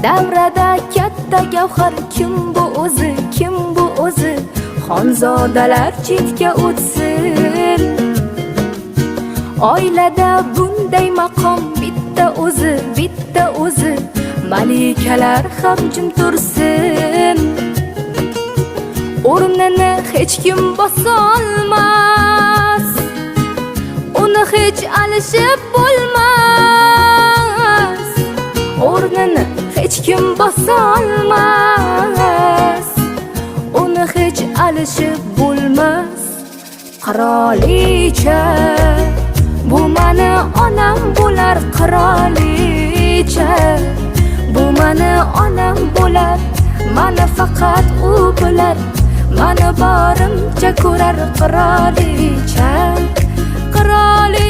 Davrada katta gavhar. Kim bu o'zi, kim bu o'zi? Xonzodalar chetga o'tsin. Oilada bunday maqom bitta o'zi, bitta o'zi. Malikalar ham jim tursin. O'rnini hech kim bosolmas, uni hech alishib bo'lmas. O'rnini hech kim bosolmas, uni hech alishib bo'lmas. Qirolicha, bu mani onam bo'lar. Qirolicha, bu mani onam bo'lar. Mani faqat u bilar, mani borimcha ko'rar. Qirolicha, qirolicha.